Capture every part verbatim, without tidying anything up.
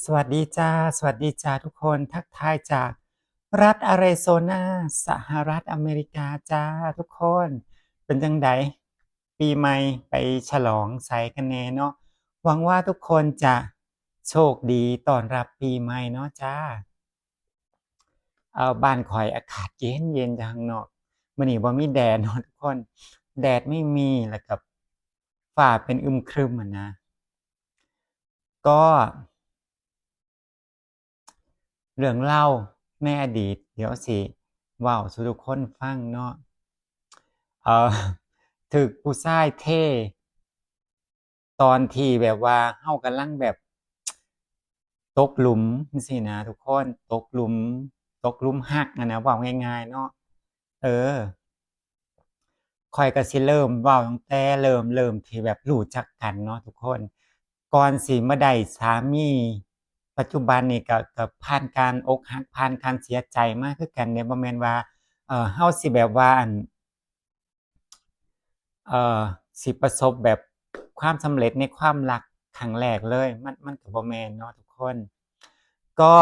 สวัสดีจ้า สวัสดีจ้าทุกคน ทักทายจากรัฐอาริโซนา สหรัฐอเมริกาจ้าทุกคน เป็นจั่งใด ปีใหม่ไปฉลองไสกันแน่เนาะ หวังว่าทุกคนจะโชคดีต้อนรับปีใหม่เนาะจ้า เอ่อ บ้านข่อยอากาศเย็นเย็นจ้าข้างนอก มื้อนี้บ่มีแดดเนาะทุกคน แดดไม่มี แล้วก็ฟ้าเป็นอึมครึมอะนะ ก็ เรื่องเล่าในอดีต เดี๋ยวสิเว้าสู่ทุกคนฟังเนาะ เอ่อ ถืกผู้ชายเท ตอนที่แบบว่าเฮากำลังแบบ ตกหลุมจั่งซี้นะทุกคน ตกหลุม ตกหลุมฮักอะนะ เว้าง่ายๆเนาะ เออ ข้อยก็สิเริ่มเว้าตั้งแต่เริ่ม เริ่มที่แบบรู้จักกันเนาะทุกคน ก่อนสิมาได้สามีปัจจุบันนี่ก็ ก็ผ่านการอกหัก ผ่านการเสียใจมาคือกันเด้ บ่แม่นว่า เอ่อ เฮาสิแบบว่า อัน เอ่อ สิประสบแบบความสำเร็จในความรักครั้งแรกเลย มัน มันก็บ่แม่นเนาะทุกคน ก็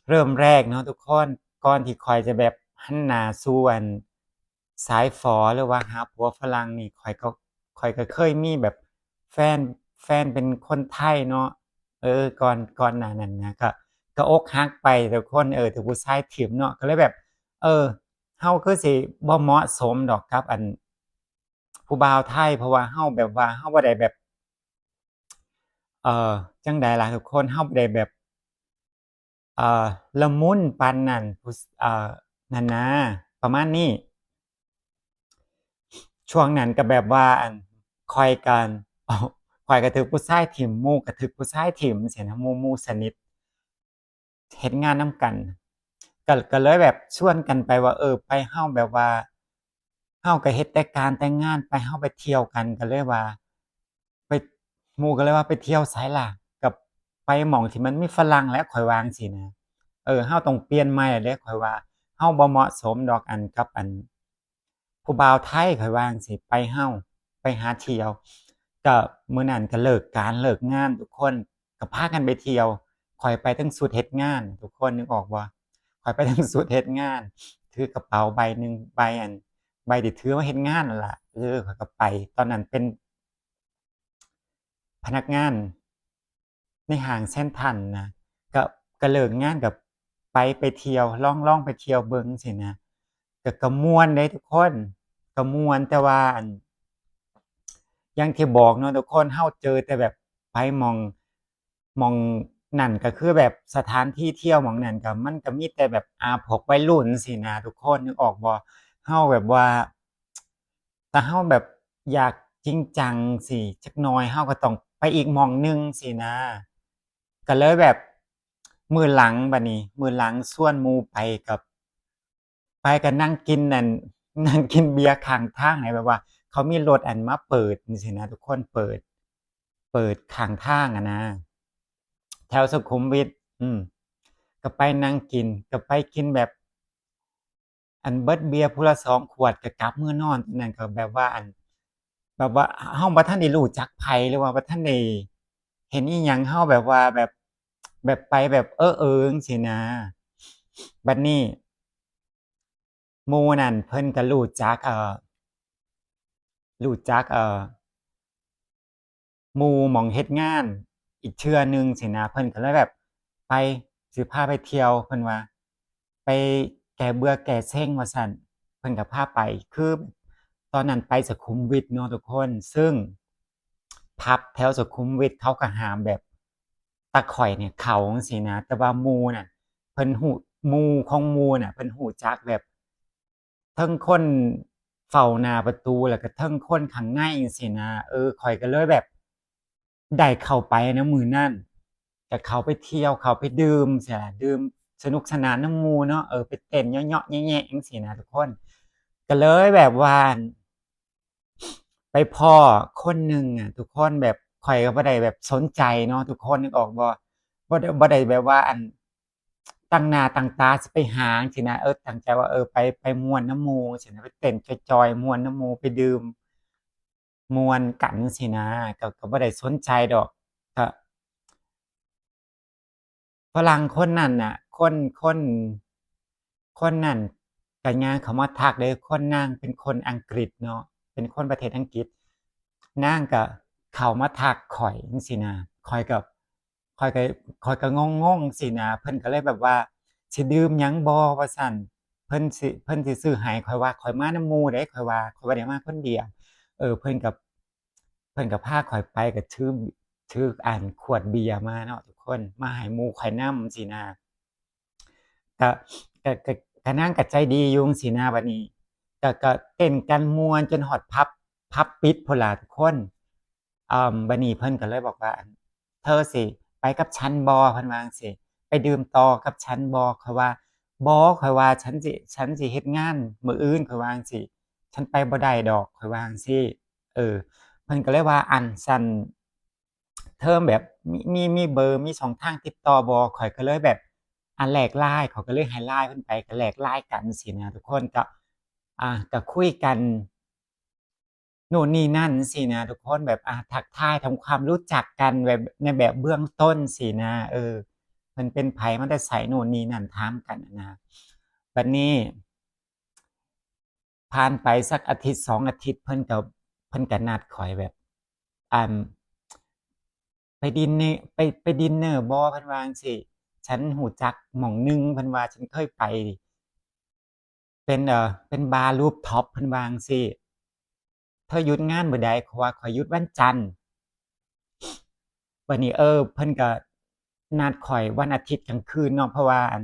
เริ่มแรกเนาะทุกคน ก่อนที่ข้อยจะแบบหันหน้าสู่ อัน สายฝอ หรือว่าหาผัวฝรั่งนี่ ข้อยก็ ข้อยก็เคยมีแบบแฟน แฟนเป็นคนไทยเนาะ เออ ก่อน ก่อนหน้านั้นนะ ก็ ก็อกหักไปทุกคน เออ ถืกผู้ชายถิ้มเนาะ ก็เลยแบบ เออ เฮาคือสิบ่เหมาะสมดอกกับ อัน ผู้บ่าวไทย เพราะว่าเฮาแบบว่าเฮาบ่ได้แบบ เอ่อ จั่งใดล่ะทุกคน เฮาบ่ได้แบบ เอ่อ ละมุนปานนั้น ผู้ เอ่อ นั่นนะ ประมาณนี้ ช่วงนั้นก็แบบว่า อัน ข้อยก็ ข้อยก็ถืกผู้ชายถิ้ม หมู่ก็ถืกผู้ชายถิ้มจั่งซี้นะ หมู่ หมู่สนิท เฮ็ดงานนำกัน ก็ ก็เลยแบบชวนกันไปว่า เออ ไป เฮาแบบว่า เฮาก็เฮ็ดแต่การแต่งาน ไป เฮาไปเที่ยวกัน ก็เลยว่า ไป หมู่ก็เลยว่า ไปเที่ยวไสล่ะ ก็ไปหม่องที่มันมีฝรั่งแหละ ข้อยว่าจั่งซี้นะ เออ เฮาต้องเปลี่ยนใหม่แล้วเด้ ข้อยว่า เฮาบ่เหมาะสมดอก อัน กับ อัน ผู้บ่าวไทย ข้อยว่าจั่งซี้ ไป เฮาไปหาเที่ยว ก็มื้อนั้นก็เลิกการเลิกงานทุกคน ก็พากันไปเที่ยว ข้อยไปทั้งชุดเฮ็ดงาน ทุกคนนึกออกบ่ ข้อยไปทั้งชุดเฮ็ดงาน ถือกระเป๋าใบหนึ่ง ใบ อัน ใบที่ถือมาเฮ็ดงานนั่นล่ะ เออ ข้อยก็ไป ตอนนั้นเป็น พนักงานในห้างเซ็นทรัลนะ ก็ ก็เลิกงานก็ไป ไปเที่ยว ลอง ลองไปเที่ยวเบิ่งซี้นะ ก็ ก็ม่วนเด้ทุกคน ก็ม่วน แต่ว่า อัน อย่างที่บอกเนาะทุกคน เฮาเจอแต่แบบไปหม่อง หม่องนั่นก็คือแบบสถานที่เที่ยวหม่องนั่นก็ มันก็มีแต่แบบ อ่า พวกวัยรุ่นซี้นะทุกคน นึกออกบ่ เฮาแบบว่า ถ้าเฮาแบบอยากจริงจังซี้จักหน่อย เฮาก็ต้องไปอีกหม่องหนึ่งซี้นะ ก็เลยแบบมื้อหลังบัดนี้ มื้อหลังชวนหมู่ไปกับ ไปก็นั่งกินนั่น นั่งกินเบียร์ข้างทาง ให้แบบว่าเขามีรถอันมาเปิดจั่งซี้นะทุกคน เปิด เปิดข้างทางอะนะ แถวสุขุมวิท อืม ก็ไปนั่งกิน ก็ไปกินแบบ อันเบิดเบียร์ผู้ละสองขวดก็กลับเมือนอน ตอนนั้นก็แบบว่า อัน แบบว่าเฮาบ่ทันได้รู้จักไผ หรือว่าบ่ทันได้เห็นอิหยัง เฮาแบบว่าแบบ แบบไปแบบเออๆจั่งซี้นะ บัดนี้หมู่นั่นเพิ่นก็รู้จัก เอ่อ รู้จัก เอ่อ หมู่หม่องเฮ็ดงานอีกเทื่อหนึ่งซี้นะ เพิ่นก็เลยแบบ ไป สิพาไปเที่ยว เพิ่นว่า ไปแก้เบื่อแก้เซ็งว่าซั่น เพิ่นก็พาไป คือตอนนั้นไปสุขุมวิทเนาะทุกคน ซึ่งผับแถวสุขุมวิทเขาก็ห้ามแบบตาข่อยเนี่ยเข้าจั่งซี้นะ แต่ว่าหมู่น่ะ เพิ่นฮู้ หมู่ของหมู่น่ะ เพิ่นฮู้จักแบบ เทิงคนเฝ้าหน้าประตู แล้วก็เทิงคนข้างในจั่งซี้นะ เออ ข้อยก็เลยแบบ ได้เข้าไปนะมื้อนั้น ก็เข้าไปเที่ยว เข้าไปดื่มซี้นะ ดื่มสนุกสนานนำหมู่เนาะ เออ ไปเต้นเหยาะๆแยะๆจั่งซี้นะทุกคน ก็เลยแบบว่า ไปพ้อคนหนึ่งอะทุกคน แบบข้อยก็บ่ได้แบบสนใจเนาะทุกคน นึกออกบ่ บ่ได้ บ่ได้แบบว่า อัน ตั้งหน้าตั้งตาสิไปหาจั่งซี้นะ เออ ตั้งใจว่า เออ ไป ไปม่วนนำหมู่จั่งซี้นะ ไปเต้นจอยๆ ม่วนนำหมู่ ไปดื่มม่วนกันจั่งซี้นะ ก็ ก็บ่ได้สนใจดอก ก็ ฝรั่งคนนั้นน่ะ คน คน คนนั้นก็ย่างเข้ามาทักเด้ คนนางเป็นคนอังกฤษเนาะ เป็นคนประเทศอังกฤษ นางก็เข้ามาทักข้อยจั่งซี้นะ ข้อยก็ ข้อยก็ ข้อยก็งงๆ จั่งซี้นะ เพิ่นก็เลยแบบว่า "สิดื่มหยังบ่" ว่าซั่น เพิ่นสิ เพิ่นสิซื้อให้ ข้อยว่าข้อยมานำหมู่เด้ ข้อยว่า ข้อยบ่ได้มาคนเดียว เออ เพิ่นก็ เพิ่นก็พาข้อยไป ก็ถือ ถืออันขวดเบียร์มาเนาะทุกคน มาให้หมู่ข้อยนำจั่งซี้นะ ก็ ก็ ก็ ก็นางก็ใจดีอยู่จั่งซี้นะ บัดนี้ ก็ ก็เต้นกันม่วนจนฮอดผับ ผับปิดพู้นล่ะทุกคน เอิ่ม บัดนี้เพิ่นก็เลยบอกว่า "เธอสิไปกับฉันบ่" เพิ่นว่าจั่งซี้ "ไปดื่มต่อกับฉันบ่" ข้อยว่า "บ่" ข้อยว่า "ฉันสิ ฉันสิเฮ็ดงานมื้ออื่น" ข้อยว่าจั่งซี้ "ฉันไปบ่ได้ดอก" ข้อยว่าจั่งซี้ เออ เพิ่นก็เลยว่า "อัน ซั้น เธอแบบมี มี มีเบอร์ มีช่องทางติดต่อบ่" ข้อยก็เลยแบบ อ่า แลกไลน์ ข้อยก็เลยให้ไลน์เพิ่นไป ก็แลกไลน์กันจั่งซี้นะทุกคน ก็ อ่า ก็คุยกัน นู่นนี่นั่นจั่งซี้นะทุกคน แบบ อ่า ทักทายทำความรู้จักกันแบบ ในแบบเบื้องต้นจั่งซี้นะ เออ เพิ่นเป็นไผ มาแต่ไส นู่นนี่นั่น ถามกันหั้นนะ บัดนี้ ผ่านไปสักอาทิตย์สองอาทิตย์ เพิ่นก็ เพิ่นก็นัดข้อยแบบ อัน "ไปดินเนอร์ ไป ไปดินเนอร์บ่" เพิ่นว่าจั่งซี้ "ฉันรู้จักหม่องหนึ่ง" เพิ่นว่า "ฉันเคยไป เป็น เอ่อ เป็นบาร์รูฟท็อป" เพิ่นว่าจั่งซี้ "เธอหยุดงานมื้อใด" ข้อยว่า "ข้อยหยุดวันจันทร์" บัดนี้ เออ เพิ่นก็นัดข้อยวันอาทิตย์กลางคืนเนาะ เพราะว่า อัน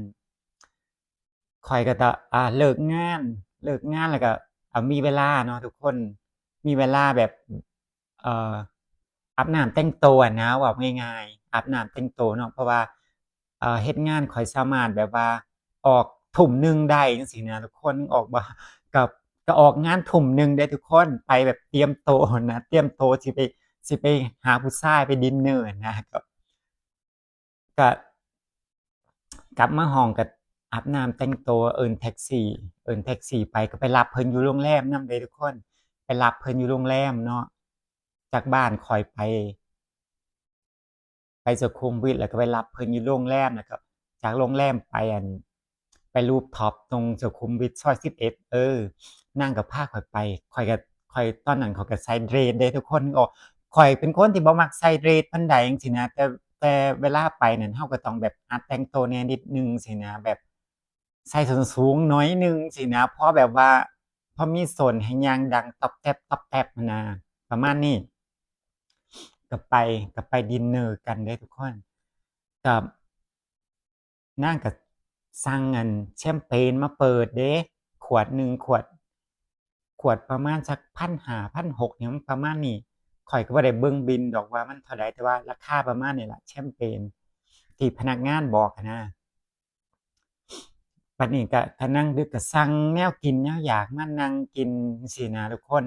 ข้อยก็จะ อ่า เลิกงาน เลิกงานแล้วก็ อ่า มีเวลาเนาะทุกคน มีเวลาแบบ เอ่อ อาบน้ำแต่งตัวหั้นนะ เว้าง่ายๆ อาบน้ำแต่งตัวเนาะ เพราะว่า เอ่อ เฮ็ดงานข้อยสามารถแบบว่าออกทุ่มหนึ่งได้จั่งซี้นะทุกคน ออกบ่ ก็ ก็ออกงานทุ่มหนึ่งเด้ทุกคน ไปแบบเตรียมตัวหั้นนะ เตรียมตัวสิไป สิไปหาผู้ชายไปดินเนอร์หั้นนะ ก็ ก็กลับมาห้องก็อาบน้ำแต่งตัว เอิ้นแท็กซี่ เอิ้นแท็กซี่ไป ก็ไปรับเพิ่นอยู่โรงแรมนำเด้ทุกคน ไปรับเพิ่นอยู่โรงแรมเนาะ จากบ้านข้อยไป ไปสุขุมวิท แล้วก็ไปรับเพิ่นอยู่โรงแรม แล้วก็จากโรงแรมไป อัน ไปรูฟท็อปตรงสุขุมวิทซอยสิบเอ็ด เออ นางก็พาข้อยไป ข้อยก็ ข้อย ตอนนั้นข้อยก็ใส่เดรสเด้ทุกคน นึกออก ข้อยเป็นคนที่บ่มักใส่เดรสปานใดจั่งซี้นะ แต่ แต่เวลาไปนั่น เฮาก็ต้องแบบหัดแต่งตัวแหน่นิดหนึ่งซี้นะ แบบใส่ส้นสูงหน่อยหนึ่งซี้นะ พอแบบว่า พอมีส้นให้ย่างดังต๊อบแต๊บต๊อบแต๊บหั้นนะ ประมาณนี้ ก็ไป ก็ไปดินเนอร์กันเด้ทุกคน ก็ นางก็สั่งอันแชมเปญมาเปิดเด้ ขวดหนึ่ง ขวด ขวดประมาณสักพันห้า พันหกเนี่ย มันประมาณนี้ ข้อยก็บ่ได้เบิ่งบิลดอกว่ามันเท่าใด แต่ว่าราคาประมาณนี้ล่ะ แชมเปญที่พนักงานบอกหั้นนะ บัดนี้ก็ ก็นั่งดื่ม ก็สั่งแนวกินแนวอยากมานั่งกินจั่งซี้นะทุกคน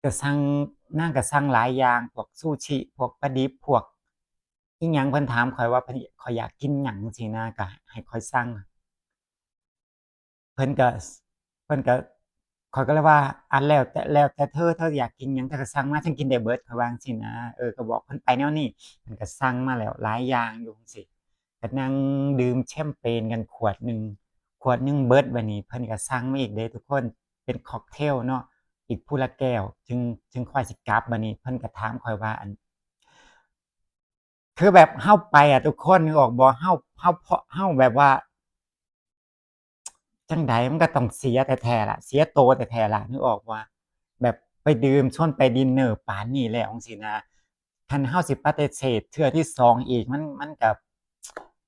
ก็สั่ง นางก็สั่งหลายอย่าง พวกซูชิ พวกปลาดิบ พวกอิหยัง เพิ่นถามข้อยว่า เพิ่น ข้อยอยากกินหยังจั่งซี้นะ ก็ให้ข้อยสั่ง เพิ่นก็ เพิ่นก็ ข้อยก็เลยว่า "อัน แล้วแต่ แล้วแต่เธอ เธออยากกินหยัง เธอก็สั่งมา ฉันกินได้เบิด" ข้อยว่าจั่งซี้นะ เออ ก็บอกเพิ่นไปแนวนี้ เพิ่นก็สั่งมาแล้วหลายอย่างอยู่จั่งซี้ ก็นั่งดื่มแชมเปญกันขวดหนึ่ง ขวดหนึ่งเบิด บัดนี้เพิ่นก็สั่งมาอีกเด้ทุกคน เป็นค็อกเทลเนาะ อีกผู้ละแก้ว จึง จึงค่อยสิกลับ บัดนี้เพิ่นก็ถามข้อยว่า อัน คือแบบเฮาไปอะทุกคน นึกออกบ่ เฮา เฮา เฮาแบบว่า จั่งใดมันก็ต้องเสียแท้ๆล่ะ เสียโตแท้ๆล่ะ นึกออกบ่ แบบไปดื่ม ชวนไปดินเนอร์ปานนี้แล้วจั่งซี้นะ คันเฮาสิปฏิเสธเทื่อที่สองอีก มัน มันก็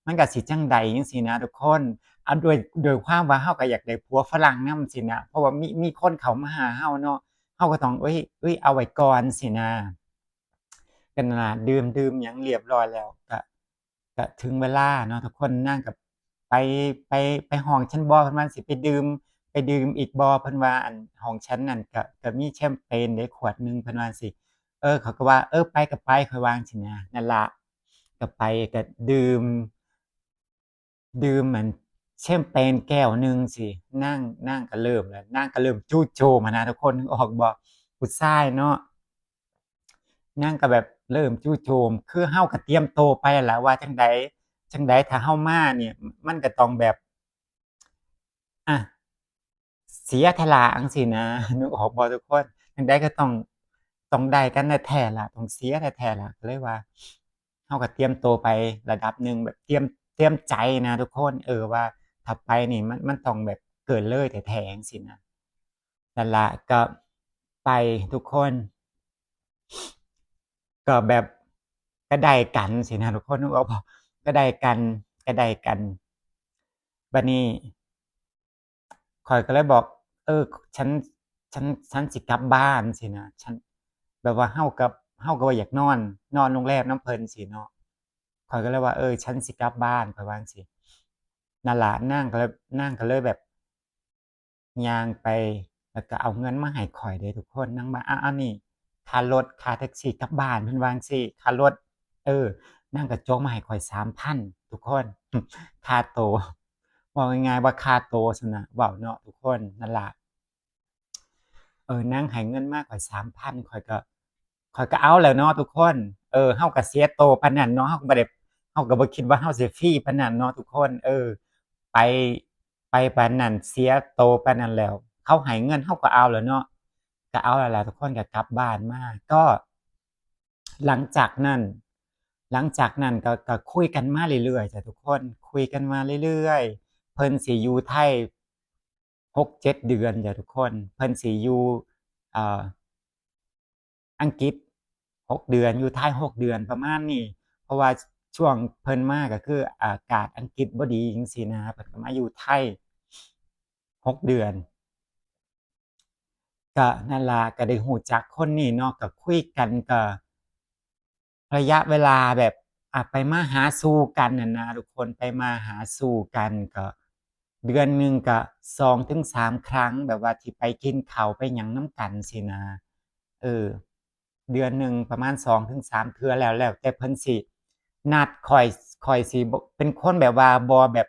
มันก็สิจั่งใดจั่งซี้นะทุกคน เอา โดย โดยความว่าเฮาก็อยากได้ผัวฝรั่งนำซี้นะ เพราะว่ามี มีคนเข้ามาหาเฮาเนาะ เฮาก็ต้อง เอ้ย เอ้ย เอาไว้ก่อนซี้นะ ก็นั่นล่ะ ดื่ม ดื่มหยังเรียบร้อยแล้ว ก็ ก็ถึงเวลาเนาะทุกคน นางก็ไป ไป ไปห้องฉันบ่ เพิ่นว่าจั่งซี้ ไปดื่ม ไปดื่มอีกบ่ เพิ่นว่า อัน ห้องฉันนั่นก็ ก็มีแชมเปญเด้ขวดหนึ่ง เพิ่นว่าจั่งซี้ เออ ข้อยก็ว่า เออ ไปก็ไป ข้อยว่าจั่งซี้นะ นั่นล่ะ ก็ไป ก็ดื่ม ดื่มอันแชมเปญแก้วหนึ่งซี้ นาง นางก็เริ่มแล้ว นางก็เริ่มจู่โจมหั้นนะทุกคน นึกออกบ่ ผู้ชายเนาะ นางก็แบบเริ่มจู่โจม คือเฮาก็เตรียมโตไปหั้นล่ะ ว่าจั่งใด จั่งใด๋ถ้าเฮามาเนี่ย มันก็ต้องแบบ อ่ะ เสียแท้ล่ะจั่งซี้นะ นึกออกบ่ทุกคน จั่งใด๋ก็ต้อง ต้องได้กันแท้ๆล่ะ ต้องเสียแท้ๆล่ะ ก็เลยว่า เฮาก็เตรียมตัวไประดับหนึ่ง แบบเตรียม เตรียมใจนะทุกคน เออ ว่าถ้าไปนี่มัน มันต้องแบบเกินเลยแท้ๆจั่งซี้นะ นั่นล่ะ ก็ไปทุกคน ก็แบบ ก็ได้กันซี้นะทุกคน นึกออกบ่ ก็ได้กัน ก็ได้กัน บัดนี้ ข้อยก็เลยบอก เออ ฉัน ฉัน ฉันสิกลับบ้านซี้นะ ฉัน แบบว่าเฮาก็ เฮาก็บ่อยากนอน นอนโรงแรมนำเพิ่นซี้เนาะ ข้อยก็เลยว่า เออ ฉันสิกลับบ้าน ข้อยว่าจั่งซี้ นั่นล่ะ นางก็เลย นางก็เลยแบบ ย่างไป แล้วก็เอาเงินมาให้ข้อยเด้ทุกคน นางว่า อ่ะ อันนี้ค่ารถ ค่าแท็กซี่กลับบ้าน เพิ่นว่าจั่งซี้ ค่ารถ เออ นางก็จกมาให้ข้อยสามพัน ทุกคน ค่าโต เว้าง่ายๆว่าค่าโตซั้นนะ เว้าเนาะทุกคน นั่นล่ะ เออ นางให้เงินมาข้อยสามพัน ข้อยก็ ข้อยก็เอาแล้วเนาะทุกคน เออ เฮาก็เสียโตปานนั้นเนาะ เฮาก็บ่ได้ เฮาก็บ่คิดว่าเฮาสิฟรีปานนั้นเนาะทุกคน เออ ไป ไปปานนั้น เสียโตปานนั้นแล้ว เขาให้เงินเฮาก็เอาแล้วเนาะ ก็เอาแล้วล่ะทุกคน ก็กลับบ้านมา ก็ หลังจากนั้น หลังจากนั้นก็ ก็คุยกันมาเรื่อยๆจ้ะทุกคน คุยกันมาเรื่อยๆ เพิ่นสิอยู่ไทยหกเจ็ดเดือนจ้ะทุกคน เพิ่นสิอยู่ เอ่อ อังกฤษหกเดือน อยู่ไทยหกเดือน ประมาณนี้ เพราะว่าช่วงเพิ่นมาก็คืออากาศอังกฤษบ่ดีจั่งซี้นะ เพิ่นก็มาอยู่ไทยหกเดือน ก็นั่นล่ะ ก็ได้รู้จักคนนี้เนาะ ก็คุยกัน ก็ระยะเวลาแบบ อ่ะ ไปมาหาสู่กันน่ะนะทุกคน ไปมาหาสู่กัน ก็เดือนหนึ่งก็สองถึงสามครั้ง แบบว่าที่ไปกินข้าวไปหยังนำกันซี้นะ เออ เดือนหนึ่งประมาณสองถึงสามเทื่อ แล้ว แล้วแต่เพิ่นสินัดข้อย ข้อยสิบ่ เป็นคนแบบว่าบ่แบบ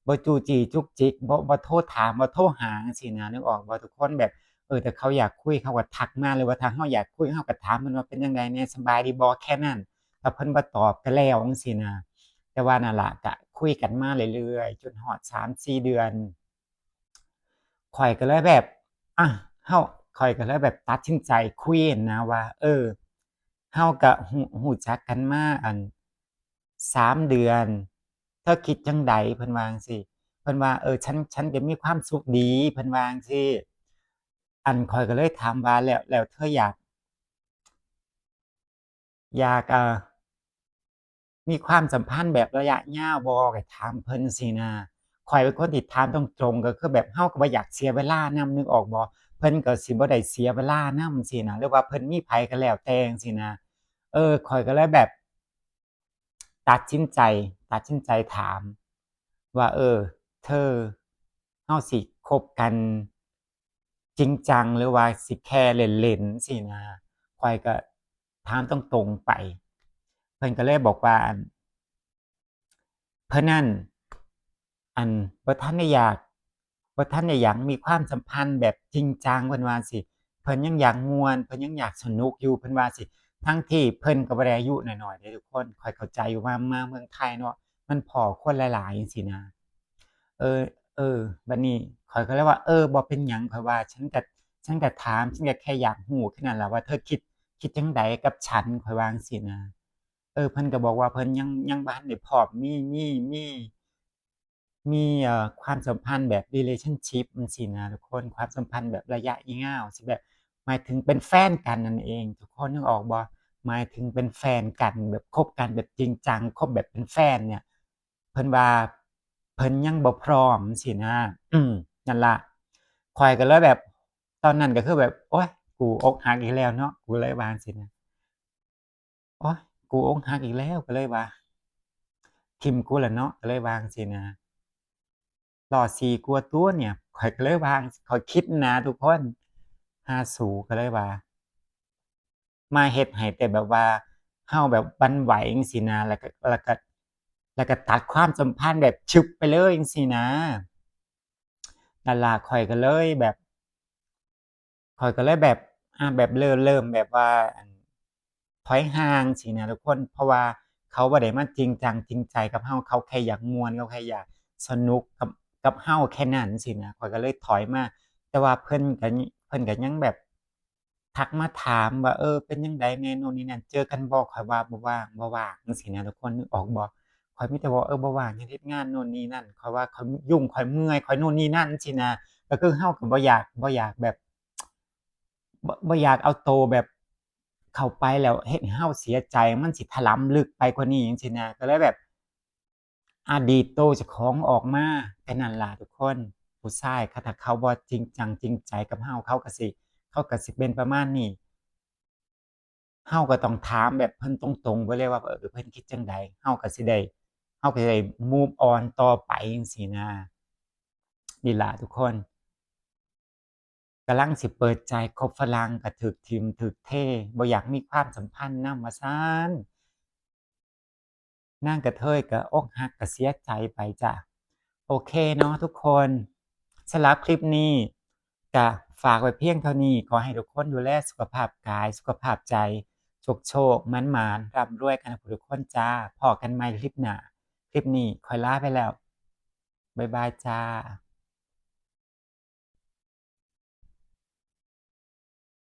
บ่จู้จี้จุกจิก บ่ บ่โทรถาม บ่โทรหาจั่งซี้นะ นึกออกบ่ทุกคน แบบ เออ ถ้าเขาอยากคุยเขาก็ทักมา หรือว่าถ้าเฮาอยากคุยเฮาก็ถามเพิ่นว่าเป็นจั่งใดแหน่ สบายดีบ่ แค่นั้น ถ้าเพิ่นบ่ตอบก็แล้วจั่งซี้นะ แต่ว่านั่นล่ะ ก็คุยกันมาเรื่อยๆ จนฮอดสามสี่เดือน ข้อยก็เลยแบบ อ่ะ เฮา ข้อยก็เลยแบบตัดสินใจคุยหั้นนะว่า เออ เฮาก็ฮู้ ฮู้จักกันมา อัน สามเดือน เธอคิดจั่งใด เพิ่นว่าจั่งซี้ เพิ่นว่า เออ ฉัน ฉันก็มีความสุขดี เพิ่นว่าจั่งซี้ อัน ข้อยก็เลยถามว่า แล้ว แล้วเธออยาก อยาก เอ่อ มีความสัมพันธ์แบบระยะยาวบ่ ก็ถามเพิ่นซี้นะ ข้อยเป็นคนที่ถามตรงๆ ก็คือแบบเฮาก็บ่อยากเสียเวลานำ นึกออกบ่ เพิ่นก็สิบ่ได้เสียเวลานำซี้นะ หรือว่าเพิ่นมีไผก็แล้วแต่ซี้นะ เออ ข้อยก็เลยแบบ ตัดสินใจ ตัดสินใจถามว่า เออ เธอ เฮาสิคบกันจริงจัง หรือว่าสิแค่เล่นๆ ซี้นะ ข้อยก็ถามตรงๆ ไป เพิ่นก็เลยบอกว่า อัน เพิ่นนั่น อัน บ่ทันได้อยาก บ่ทันได้อยากมีความสัมพันธ์แบบจริงจัง เพิ่นว่าจั่งซี้ เพิ่นยังอยากม่วน เพิ่นยังอยากสนุกอยู่ เพิ่นว่าจั่งซี้ ทั้งที่เพิ่นก็บ่ได้อายุน้อยๆ เด้ทุกคน ข้อยเข้าใจอยู่ว่ามาเมืองไทยเนาะ มันพ้อคนหลายๆ จั่งซี้นะ เออ เออ บัดนี้ข้อยก็เลยว่า เออ บ่เป็นหยัง ข้อยว่า ฉันก็ ฉันก็ถาม ฉันก็แค่อยากรู้แค่นั้นล่ะว่าเธอคิด คิดจั่งใดกับฉัน ข้อยว่าจั่งซี้นะ เออ เพิ่นก็บอกว่าเพิ่นยัง ยังบ่ทันได้พร้อม มี มี มี มี เอ่อ ความสัมพันธ์แบบ relationship จั่งซี้นะทุกคน ความสัมพันธ์แบบระยะยาว สิแบบ หมายถึงเป็นแฟนกันนั่นเอง ทุกคนนึกออกบ่ หมายถึงเป็นแฟนกัน แบบคบกันแบบจริงจัง คบแบบเป็นแฟนเนี่ย เพิ่นว่าเพิ่นยังบ่พร้อมจั่งซี้นะ อืม นั่นล่ะ ข้อยก็เลยแบบ ตอนนั้นก็คือแบบ โอ๊ย กูอกหักอีกแล้วเนาะ กูเลยว่าจั่งซี้นะ โอ๊ย กูอกหักอีกแล้ว ก็เลยว่า ถิ่มกูล่ะเนาะ ก็เลยว่าจั่งซี้นะ ล้อซี้กูตั๊วเนี่ย ข้อยก็เลยว่า ข้อยคิดนะทุกคน หาสู ก็เลยว่า มาเฮ็ดให้แต่แบบว่าเฮาแบบหวั่นไหวจั่งซี้นะ แล้วก็ แล้วก็ แล้วก็ตัดความสัมพันธ์แบบชึบไปเลยจั่งซี้นะ นั่นล่ะ ข้อยก็เลยแบบ ข้อยก็เลยแบบ อ่า แบบเริ่ม เริ่มแบบว่า อัน ถอยห่างซี้นะทุกคน เพราะว่า เขาบ่ได้มาจริงจังจริงใจกับเฮา เขาแค่อยากม่วน เขาแค่อยากสนุกกับ กับเฮาแค่นั้นสินะ ข้อยก็เลยถอยมา แต่ว่าเพิ่นก็ เพิ่นก็ยังแบบทักมาถามว่า เออ เป็นจั่งใดแหน่ โน่นนี่นั่น เจอกันบ่ ข้อยว่าบ่ว่าง บ่ว่างจั่งซี้นะทุกคน นึกออกบ่ ข้อยมีแต่ว่า เออ บ่ว่าง เฮ็ด เฮ็ดงานโน่นนี่นั่น ข้อยว่าข้อยยุ่ง ข้อยเมื่อย ข้อยโน่นนี่นั่นจั่งซี้นะ ก็คือเฮาก็บ่อยาก บ่อยากแบบ บ่ บ่อยากเอาโตแบบเข้าไปแล้วเฮ็ดให้เฮาเสียใจ มันสิถลำลึกไปกว่านี้จั่งซี้นะ ก็เลยแบบ อดีตโตเจ้าของออกมา แค่นั้นล่ะทุกคน ผู้ชายเขา ถ้าเขาบ่จริงจังจริงใจกับเฮา เขาก็สิ เขาก็สิเป็นประมาณนี้ เฮาก็ต้องถามแบบเพิ่นตรงๆไปเลยว่า เออ เพิ่นคิดจั่งใด เฮาก็สิได้ เฮาก็สิได้ move on ต่อไปจั่งซี้นะ นี่ล่ะทุกคน กำลังสิเปิดใจคบฝรั่งก็ถูกถิ่มถูกเท บ่อยากมีความสัมพันธ์นำว่าซั้น นางกระเทยก็อกหักก็เสียใจไปจ้ะ โอเคเนาะทุกคน สำหรับคลิปนี้ก็ฝากไว้เพียงเท่านี้ ขอให้ทุกคนดูแลสุขภาพกาย สุขภาพใจ โชคๆ หมานๆ ร่ำรวยกันทุกคนจ้า พ้อกันใหม่คลิปหน้า คลิปนี้ข้อยลาไปแล้ว บ๊ายบายจ้า